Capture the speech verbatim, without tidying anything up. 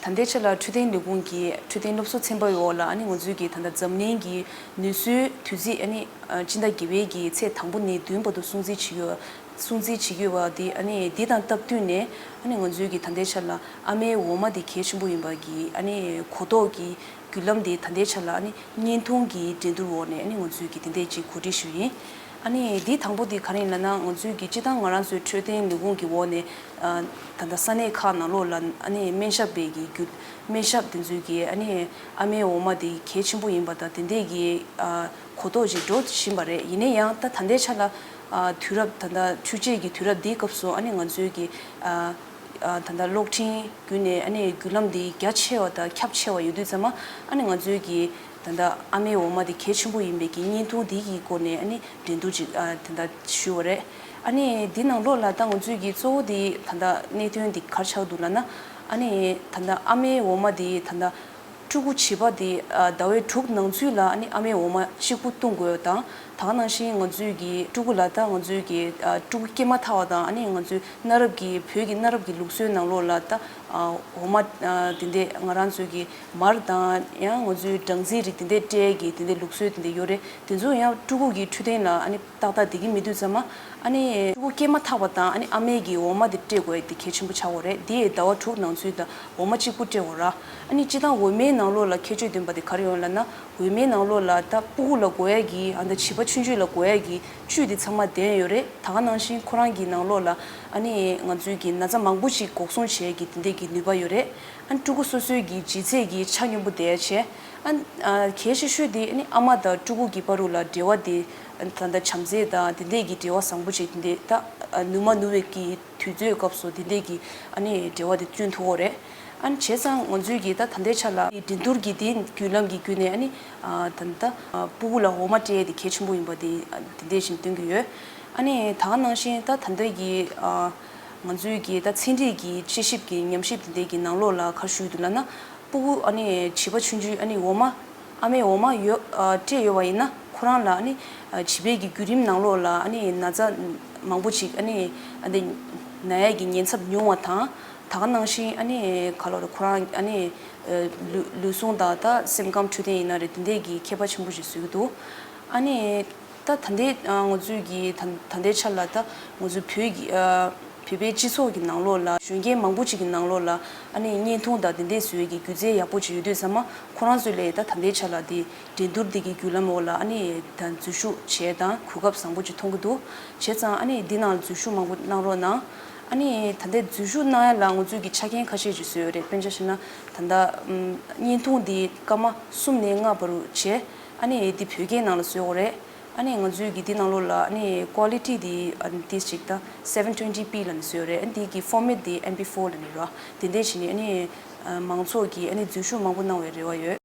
ད་ལྟའི་ཆ་ལ་འཕྲོད་བསྟེན་ལས་ཁུངས་ཀྱི་འཕྲོད་བསྟེན་སློབ་གསོ་ཚན་པའི་འོག་ལ་ཨ་ནི་ང་ཚོའི་གི་ད་ལྟ་འཛམ་གླིང་གི་ནུས་གསོའི་དུས་ཚིགས་ཨ་ནི་ཨ་སྤྱི་ཟླ་བརྒྱད་པའི་གི་ཚེས་དང་པོ་ནས་བདུན་བར་དུ་སྲུང་བརྩི་བྱེད་ཀྱི་ཡོད། སྲུང་བརྩི་བྱེད་ཀྱི་ཡོད་པ་དེ་ཨ་ནི་འདི་དང་སྟབས་བསྟུན་ནས་ཨ་ནི་ང་ཚོའི་གི་ད་ལྟའི་ཆ་ལ་ཨ་མའི་འོ་མ་དེ་གལ་ཆེན་པོ་ཡིན་པ་གི་ཨ་ནི་གོ་རྟོགས་ཀྱི་བརྒྱུད་ལམ་དེ་ད་ལྟའི་ཆ་ལ་ཨ་ནི་བརྙན་ཐུང་གི་འགྲན་བསྡུར་འོག་ནས་ཨ་ནི་ང་ཚོའི་གི་དེ་འདྲས་ཅིག་གོ་སྒྲིག་ཞུས་ཡིན། ཨ་ནི་འདི་དང་པོ་དེ་ག་རེ་ཡིན་ལབ་ན། ང་ཚོའི་གི་སྤྱི་བཏང་ང་རང་ཚོའི་འཕྲོད་བསྟེན་ལས་ཁུངས་ཀྱི་འོག་ནས་ཨ་ད་ལྟ་ས་གནས་ཁག་ནང་ལོགས་ལ་ཨ་ནི་སྨན་ཞབས་པའི་གི་རྒྱུ་སྨན་ཞབས་དེ་ཚོའི་གི་ཨ་ནི་ཨ་མའི་འོ་མ་དེ་གལ་ཆེན་པོ་ཡིན་པ་དང་དེ་འདྲས་གི་ཨ་གོ་རྟོགས་ཅིག་འགྲོ་བཞིན་པ་རེད། ཡིན་ན་ཡང་ད་ད་ལྟའི་ཆ་ལ་ཨ་དུས་རབས་ད་ལྟ་ཆུ་བཅད་ཀྱི་དུས་རབས་འདིའི་སྐབས་སུ་ཨ་ནི་ང་ཚོའི་གི་ཨ་ཨ་ད་ལྟ་གློག་འཕྲིན་བརྒྱུད་ནས་ཨ་ནི་བརྒྱུད་ལམ་འདི་རྒྱ་ཆེ་བ་དང་ཁྱབ་ཆེ་བ་ཡོད་དུས་ཙམ་པ་ཨ་ནི་ང་ཚོའི་གི་ད་ལྟ་ཨ་མའི་འོ་མ་འདི་གལ་ཆེན་པོ་ཡིན་པའི་གི་བརྙན་ཐུང་འདི་གི་སྒོ་ནས་ཨ་ནི་འགྲན་བསྡུར་ཅིག་ཨ་ད་ལྟ་ཞུས་པ་རེད། ཨ་ནི་འདི་ནང་ལོགས་ལ་ད་ང་ཚོའི་གི་གཙོ་བོ་འདི་ད་ལྟ་གནད་དོན་འདི་ག་རེ་ཆགས་འདུག་ལབ་ན། ཨ་ནི་ད་ལྟ་ཨ་མའི་འོ་མ་འདི་ད་ལྟ་ཕྲུ་གུ་བྱིས་པ་དེ་ཨ་ཟླ་བའི་དྲུག་ནང་ཚུད་ལ་ཨ་ནི་ཨ་མའི་འོ་མ་གཅིག་པུ་བཏུང་དགོས་དང་། ད་ག་ནང་བཞིན་ང་ཚོའི་གི་ཕྲུ་གུ་ལ་ད་ང་ཚོའི་གི་ཨ་ཕྲུ་གུ་སྐྱེས་མ་ཐག་པ་དང་ཨ་ནི་ང་ཚོའི་གནའ་རབས་ཀྱི་བོད་ཀྱི་གནའ་རབས་ཀྱི་ལུགས་སྲོལ་ནང་ལོགས་ལ་ད་ཨ་འོ་མ་ཨ་དེ་འདྲས་ང་རང་ཚོའི་གི་མར་དང་ཡང་ང་ཚོའི་སྦྲང་རྩིའི་རིགས་དེ་འདྲས་སྤྲད་གི་དེ་འདྲས་ལུགས་སྲོལ་དེ་འདྲས་ཡོད་རེད། དེ་ཚོ་ཡང་ཕྲུ་གུ་གི་འཕྲོད་བསྟེན་ལ་ཨ་ནི་ཏག་ཏག་བསྡད་ཀྱི་མེད་དུས་ཙམ་པ་ཨ་ནི་ཕྲུ་གུ་སྐྱེས་མ་ཐག་པ་དང་ཨ་ནི་ཨ་མས་ཀྱི་འོ་མ་དེ་སྤྲད་དགོས་ཡ་དེ་གལ་ཆེན་པོ་ཆགས་ཡོད་རེད། དེ་ཟླ་བ་དྲུག་ནང་ཚུད་དང་འོ་མ་གཅིག་པུ་སྤྲད་དགོས་ར། ཨ་ནི་སྤྱིར་བཏང་འོ་མའི་ནང་ལོགས་ལ་ཁྱད་ཆོས་ལྡན་པ་དེ་ག་རེ་ཡོད་ལབ་ན། འོ་མའི་ནང་ལོགས་ལ་ད་ཕྲུ་གུ་ལ་དགོས་ཡ་གི་ཨ་ད་བྱིས་པ་ཆུང་ཆུང་ལ་དགོས་ཡ་གི་བཅུད་དེ་ཚང་མ་ལྡན་ཡོད་རེད། ད་ག་ནང་བཞིན་ཁོ་རང་གི་ནང་ལོགས་ལ་ཨ་ནི་ང་ཚོའི་གི་ན་ཚ་མང་པོ་ཞིག་འགོག་སྲུང་བྱེད་ཡ་གི་དེ་འདྲས་ཀྱི་ནུས་པ་ཡོད་རེད། ཨ་ནི་ཕྲུ་གུ་སོ་སོའི་གི་ལྗིད་ཚད་ཀྱི་ཆ་སྙོམས་པོ་བསྡད་ཡ་བྱས། ཨ་ནི་ཨ་གལ་ཆེ་ཤོས་དེ་ཨ་ནི་ཨ་མ་དང་ཕྲུ་གུ་གི་བར་དུ་ལ་འབྲེལ་བ་དེ་ཨ་ནི་ད་ལྟ་བྱམས་བརྩེ་དང་དེ་འདྲས་ཀྱི་འབྲེལ་བ་བཟང་པོ་ཅིག་དེ་འདྲས་ད་ཨ་ནུ་མ་ནུ་བའི་གི་དུས་ཚོད་སྐབས་སུ་དེ་འདྲས་ཀྱི་ཨ་ནི་འབྲེལ་བ་དེ་བསྐྲུན་ཐུབ་ཀྱི་རེད། ཨ་ནི་བྱས་ཙང་ང་ཚོའི་གི་ད་ད་ལྟའི་ཆ་ལ་འགྲན་བསྡུར་གྱི་དེ་བརྒྱུད་ལམ་གྱི་བརྒྱུད་ནས་ཨ་ནི་ཨ་ད་ལྟ་ཨ་ཕྲུ་གུ་ལ་འོ་མ་སྤྲད་ཡས་དེ་གལ་ཆེན་པོ་ཡིན་པ་དེ་ཨ་དེ་འདྲས་ཤིག་སྟོན་གྱི་ཡོད། ཨ་ནི་ད་ག་ནང་བཞིན་ད་ད་ལྟའི་གི་ཨ་ང་ཚོའི་གི་ད་ཚན་རིག་གི་དཔྱད་ཞིབ་ཀྱི་ཉམས་ཞིབ་དེ་འདྲས་ཀྱི་ནང་ལོགས་ལ་ག་རེ་ཞུས་འདུག་ལབ་ན། ཕྲུ་གུ་ཨ་ནི་བྱིས་པ་ཆུང་ཆུང་ཨ་ནི་འོ་མ་ཨ་མའི་འོ་མ་ཡོད་ཨ་སྤྲད་ཡོད་པ་ཡིན་ན་ཁོ་རང་ལ་ཨ་ནི་ཨ་བྱིས་པའི་གི་བརྒྱུད་རིམ་ནང་ལོགས་ལ་ཨ་ནི་ན་ཚ་མང་པོ་ཅིག་ཨ་ནི་ཨ་ནི་ན་ཡས་ཀྱི་ཉེན་ཚབས་ཉུང་བ་དང་། ད་ག་ནང་བཞིན་ཨ་ནི་ག་ལོ་རེད་ཁོ་རང་ཨ་ནི་ཨ་ལུས་ལུས་ཟུངས་དང་ད་སེམས་ཁམས་འཕྲོད་བསྟེན་ཡིན་ན་རེད་དེ་འདྲས་ཀྱི་ཁྱད་པར་ཆེན་པོ་ཞིག་བཟོ་གི་འདུག་ཨ་ནི་ད་ད་ལྟའི་ཨ་ང་ཚོའི་གི་ད་ད་ལྟའི་ཆ་ལ་ད་ང་ཚོའི་བོད་ཀྱི་ཨ་བོད་པའི་སྤྱི་ཚོགས་ཀྱི་ནང་ལོགས་ལ་གཞོན་སྐྱེས་མང་པོ་ཅིག་གི་ནང་ལོགས་ལ་ཨ་ནི་བརྙན་ཐུང་དང་དེ་འདྲས་བཟོ་ཡས་ཀྱི་སྒྱུ་རྩལ་ཡག་པོ་ཅིག་ཡོད་དུས་ཙམ་པ་ཁོ་རང་ཚོ་ལ་ད་ད་ལྟའི་ཆ་ལ་དེ་འགྲན་བསྡུར་འདི་གི་བརྒྱུད་ལམ་འོག་ལ་ཨ་ནི་ད་འཛུལ་ཞུགས་བྱས་དང་གོ་སྐབས་བཟང་པོ་ཅིག་མཐོང་གི་འདུག་བྱས་ཙང་ཨ་ནི་འདི་ནང་འཛུལ་ཞུགས་མང་པོ་གནང་རོགས་གནང་། ཨ་ནི་ད་ལྟའི་འཛུལ་ཞུགས་གནང་ཡ་ལ་ང་ཚོས་ཀྱི་ཆ་རྐྱེན་ཁ་ཤས་ཅིག་བཟོས་ཡོད་རེད། དཔེར་ན་ཆ་བཞག་ན་ད་ལྟ་ཨམ་བརྙན་ཐུང་འདི་སྐར་མ་གསུམ་ནས་ལྔ་བར་དུ་བྱས། ཨ་ནི་འདི་བོད་སྐད་ནང་ལ་བཟོས་ཡོད་རེད། ཨ་ནི་ང་ཚོས་ཀྱི་འདི་ནང་ལོགས་ལ་ཨ་ནི་ཀོ་ལི་ཊི་འདི་ཨ་ནི་ཏིས་ཅིག་ད་seven twenty p ལབ་ནས་བཟོས་ཡོད་རེད། ཨ་ནི་འདི་གི་ཕོར་མེཊ་འདི་M P four ལབ་ནས་རོ། དེ་འདྲས་བྱས་ནས་ཨ་ནི་ཨ་མང་ཚོགས་ཀྱིས་ཨ་ནི་འཛུལ་ཞུགས་མང་པོ་གནང་བའི་རེ་བ་ཡོད།